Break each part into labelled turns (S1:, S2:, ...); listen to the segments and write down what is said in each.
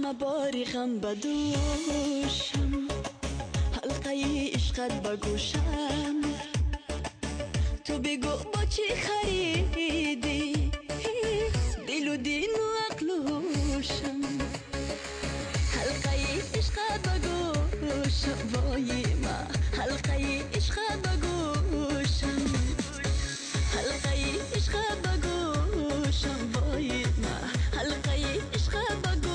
S1: ҳама бори ғам ба дӯшам, ҳалқаи ишқат ба гӯшам. Ту бигӯ бо чӣ харидӣ дилу дину ақлу ҳушам? Ҳалқаи ишқат ба гӯшам, вой ма, ҳалқаи ишқат ба гӯшам, ҳалқаи ишқат ба гӯшам, вой ма, ҳалқаи ишқат ба гӯшам.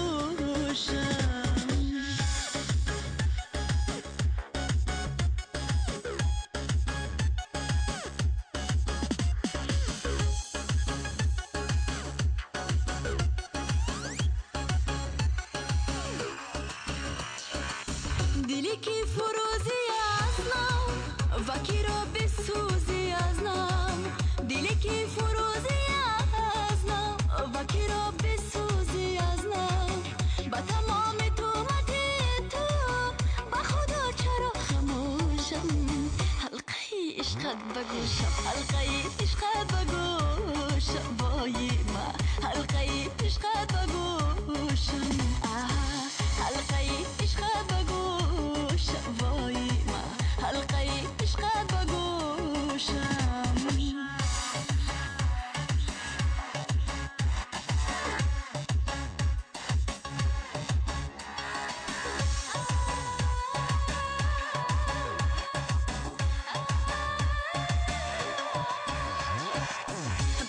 S1: Дили ки фурӯзӣ аз нав ва киро бисӯзӣ аз нав, дили ки фурӯзӣ аз нав ва киро бисӯзӣ аз нав, ба тамоми туҳмати ту ба Худо чаро хамӯшам? Ҳалқаи ишқат ба гӯшам, ҳалқаи ишқат ба гӯшам, вой ма, ҳалқаи ишқат ба гӯшам, ҳалқаи ишқат ба гӯшам, вой ма, ҳалқаи ишқат ба гӯшам.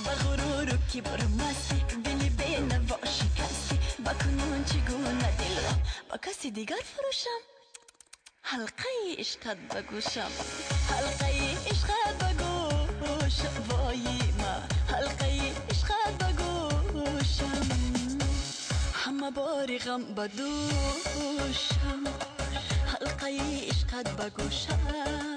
S1: Ба ғуруру кибру мастӣ дили бенаво шикастӣ, ба кунун чӣ гуна дилро ба каси дигар фурӯшам? Ҳалқаи ишқат ба гӯшам, ҳалқаи ишқат ба гӯшам, вой ма, ҳалқаи ишқат ба гӯшам. Ҳама бори ғам ба дӯшам, ҳалқаи ишқат ба гӯшам.